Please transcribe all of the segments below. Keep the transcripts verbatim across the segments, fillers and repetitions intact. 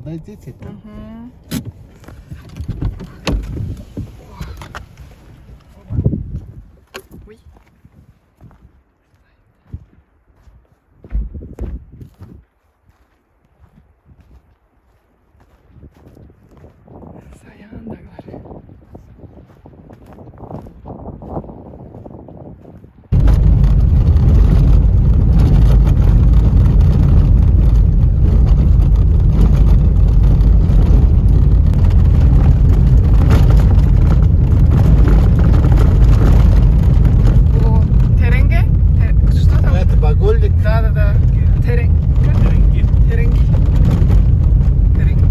Найдите там. Мгм. Ой. Саян даглар. О, тереңге? Те-, что там? Это Багольник. Да, да, да. Терен-, тереңги. Тереңги. Тереңги.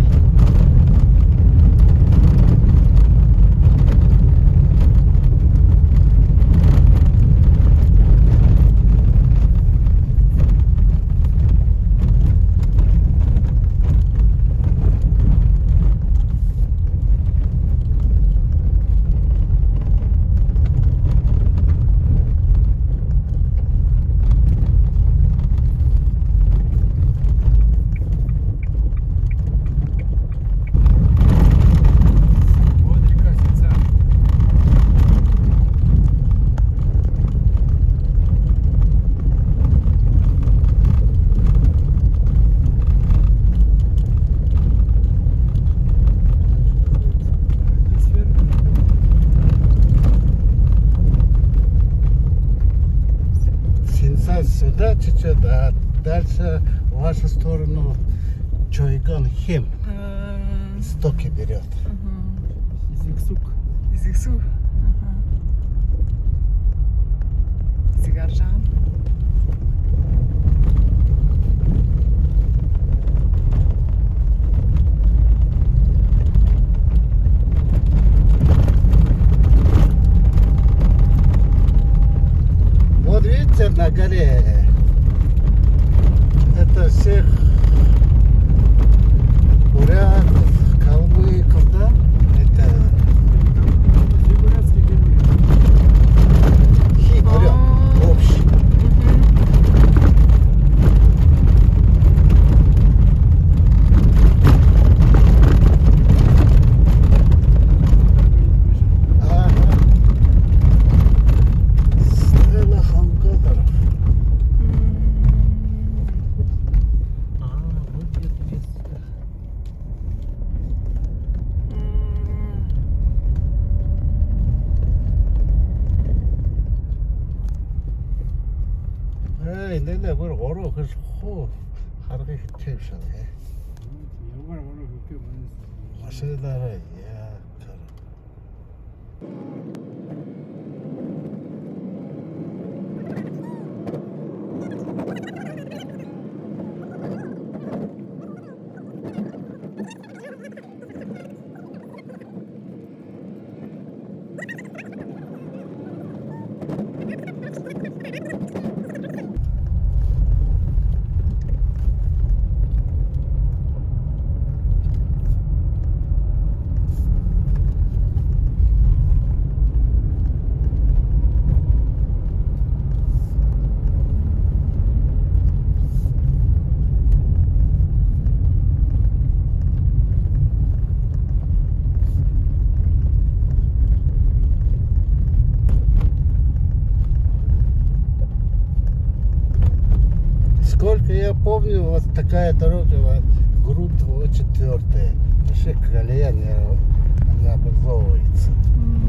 Вот река Сенца. Сенца сюда течёт, а дальше в вашу сторону Чойган-Хем. А. Истоки берёт. Мгм. Изигсуг. Изигсуг. Ага. Изиг-Аржаан. Вот видите, на горе это всех бурятов, калмыков, да? Это хи бурят, общий. Мгм. Ага. Стелла Хангадоров. М. А, вот это место. М. Эй, не-не, бир ору кыш ху харгы хиттей шал, э. Машиналар, я, кар. Сколько я помню, вот такая дорога, вот, грунт очень твёрдая. Вообще колея не, не образовывается. М.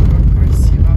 Как красиво.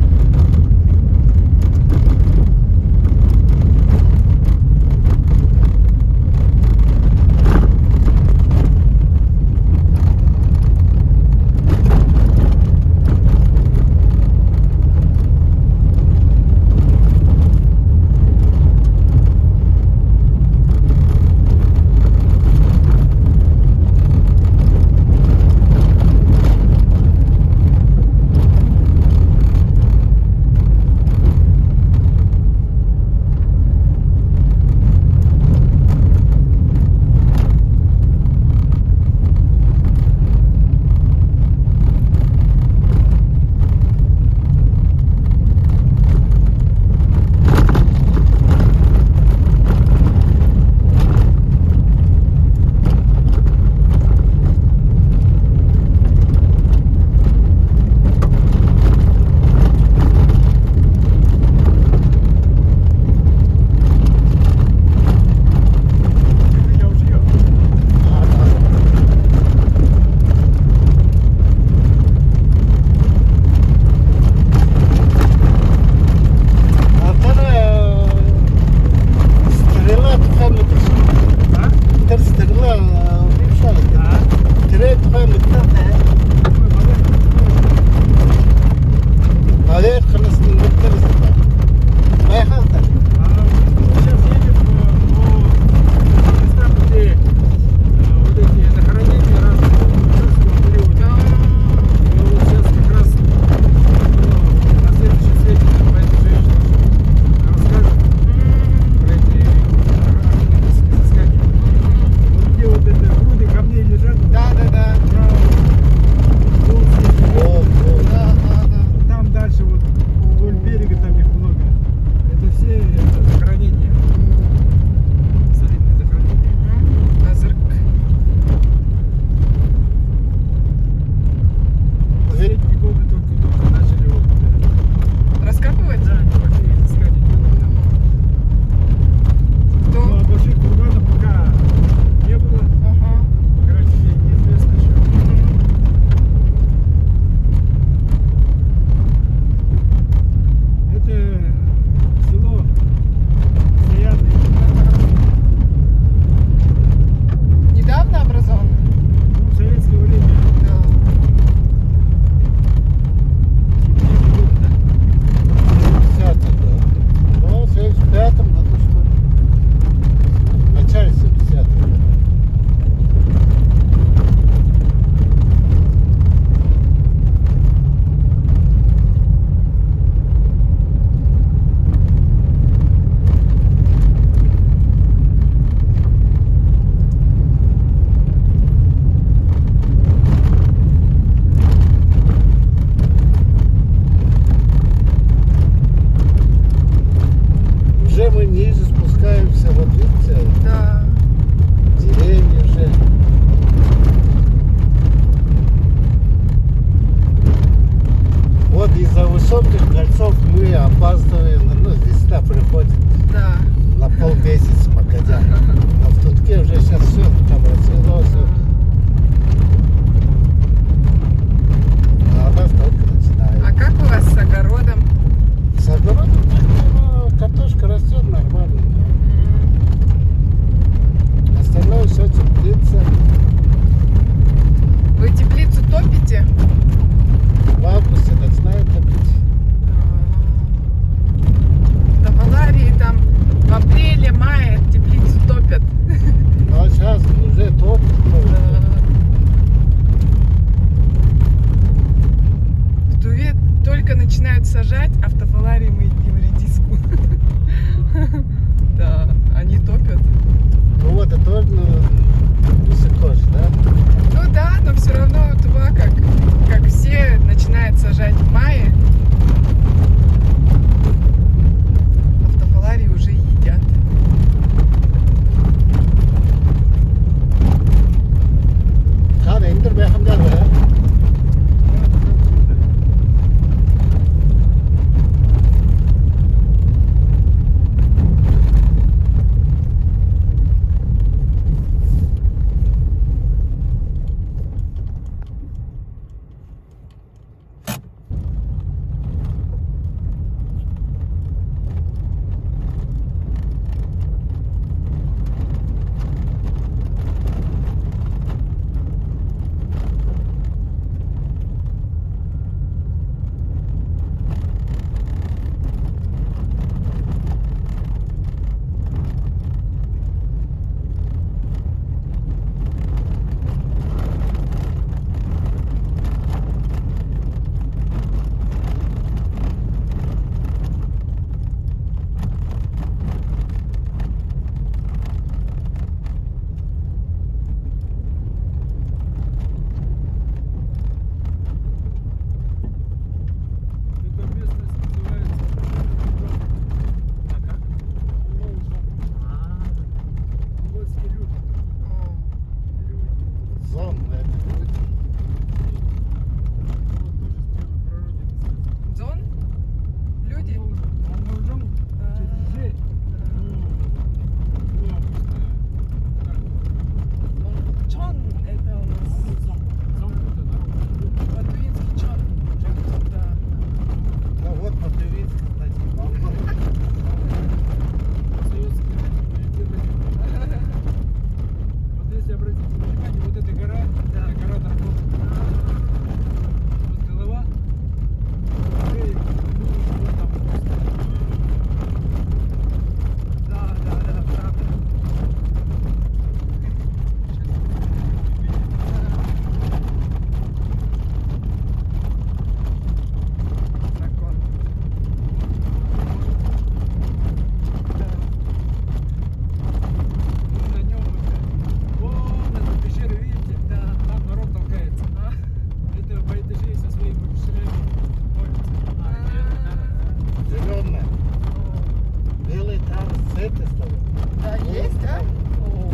Сажать автофаларии мы едим редиску. Да, они топят. Ну вот, это тоже, ну, высоко же, да? Ну да, но все равно Тува, как, как все, начинает сажать в мае. Автофаларии уже едят. Хана эндир бэхэм даа. Эта местность называется Монгол Зон. А как? Монгол Зон. А. Монгольские люди. О. Люди. Зон, это люди. Вот тоже с первой природе называется. Дзон? Люди? Монгол Зон. А. Четыре. А. Ну, вот, э, так. Чон это у нас. Батуинский чон. Да. Ну вот, Батуинский, значит, Монгол. Остаётся, конечно, перейти на юг. Вот если обратите внимание, вот эта гора, да, это гора Дракон. А. Вот голова. Эй, ну, вот там просто. Да, да, да, правда. Дракон. Да. Мы на нём это. Вон эта пещера, видите? Да. Там народ толкается. А. Это по этажей со своими учителями борются. А, зелёная. Белый там с этой стороны. Да, есть, да? О.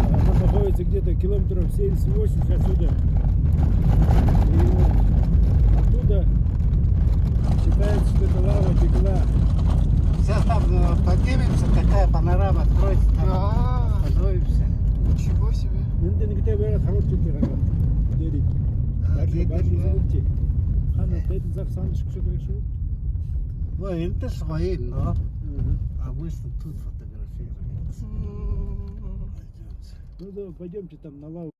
Она находится где-то километров семьдесят-восемьдесят отсюда. И вот оттуда считается, что это лава текла. Сейчас там, э, поднимемся, такая панорама откроется, там, да, остановимся. Ничего себе. Ынчан китеп бээр хороший чүве. Дерик. А, бар, дерик, бар, да. Хана дедин зак санышып чыгып. Ну, это свои, но, мгм, обычно тут фотографируют. М. Пойдёмте. Ну да, пойдёмте там на лаву.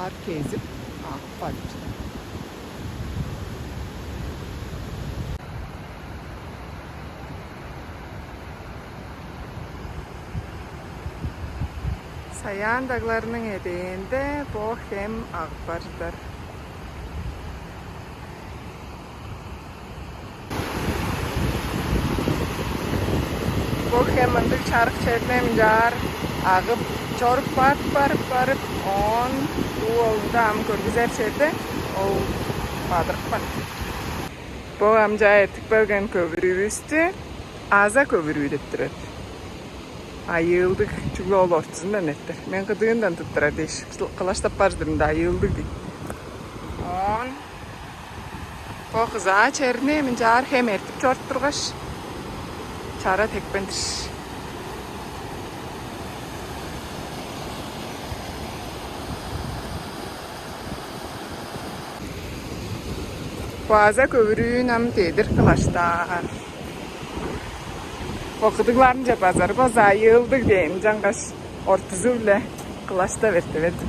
Кезип, агып барып чыдар. Саян дагларның эдээнде бо хем агып бар чыдар. Бо хем ындыг чарык черни мынчаар агып, чоруп, барып, барып, барып, оон бо ол ында ам көргүзер черде ол бадырыпкан. Бо ам чаа эртип келген көвүрүүвүстү Аза көвүрүү деп турар. Айыылдыг, чүгле ол ортузундан эртер. Мен кыдыындан туттурар дээш, кылаштап бар чыдырымда айыылдыг дейт. Оон бо кызаа черни мынчаар хем эртип чоруп тургаш, чара тепкен-дир. База көвүрүүн ам дедир кылаштаар. Бо кыдыгларынче базарып, база айыылдыг дээн, ынчангаш ортузу-биле кылаштап эртеведим.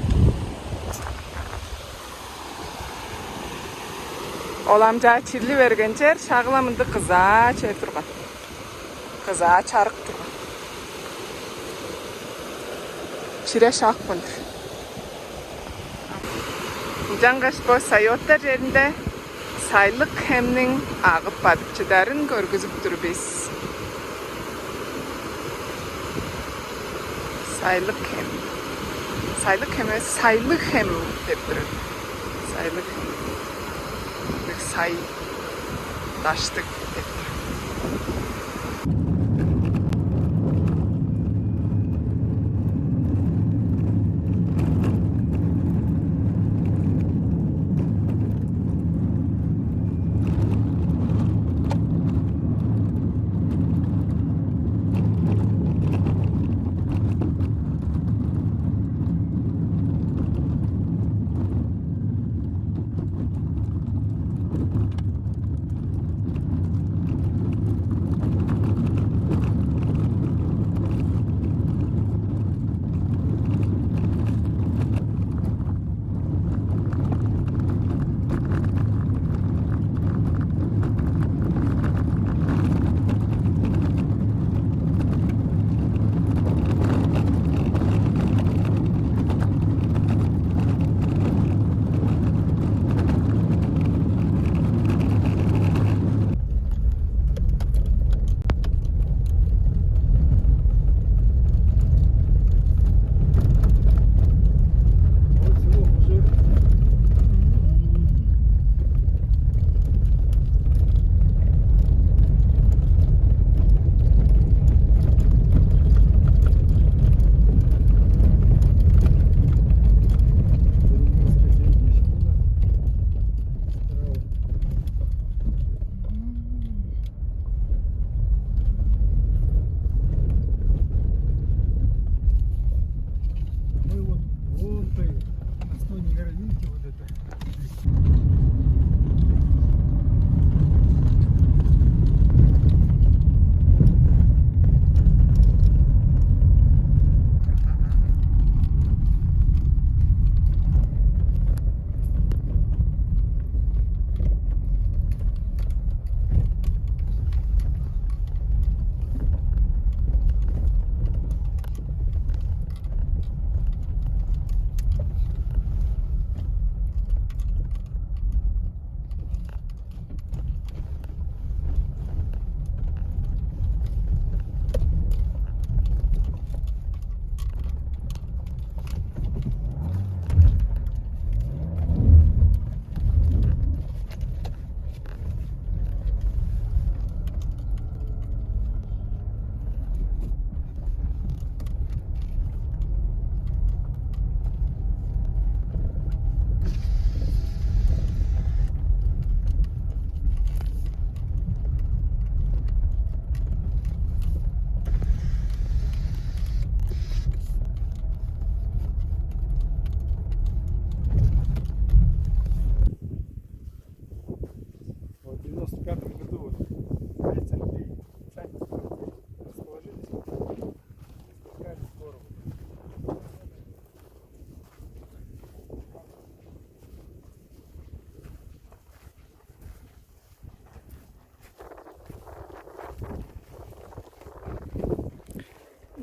Ол ам чаа чирли берген чер, шагыла мындыг кызаа чер турган. Кызаа чарык турган. Чире шаапкан-дыр. Ынчангаш бо Сайоттар черинде Сайлык хемниң агып бадып чыдарын көргүзүп тур бис. Сайлык хем. Сайлык хем эвес, Сайлыг хем деп турар. Сайлык хем. Бир сай, даштыг деп турар.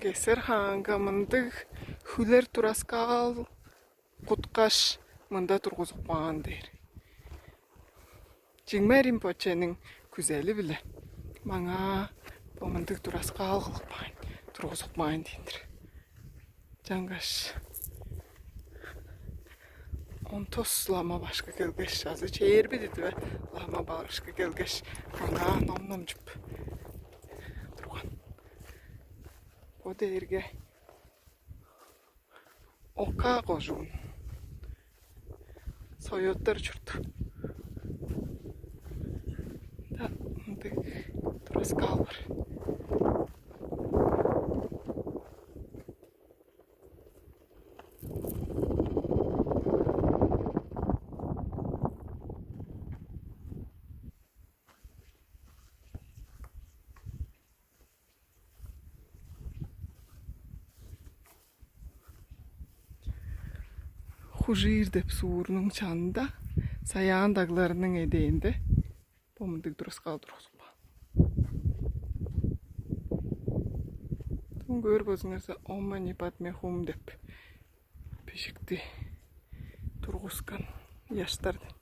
Кесер хаанга мындыг хүлер тураскаал куткаш, мында тургузуп каан дээр. Чиңме Ринпочениң күзели-биле маңаа бо мындыг тураскаал кылып каайн, тургузуп каайн диин-дир. Чаңгаш он тос лама башкы келгеш, азы чээрби дидиве лама башкы келгеш, маңаа ном номчуп турган. Бо дээрге Ока кожуун, Союттар чурту. Да, мындыг тураскаал бар. Хужиир деп суурнуң чанында, Саяан дагларының эдээнде бо мындыг тураскаал тургузуп каан. Дун көөр болзуңарза, Ом мани падме хум деп бижикти тургускан ыяштардан.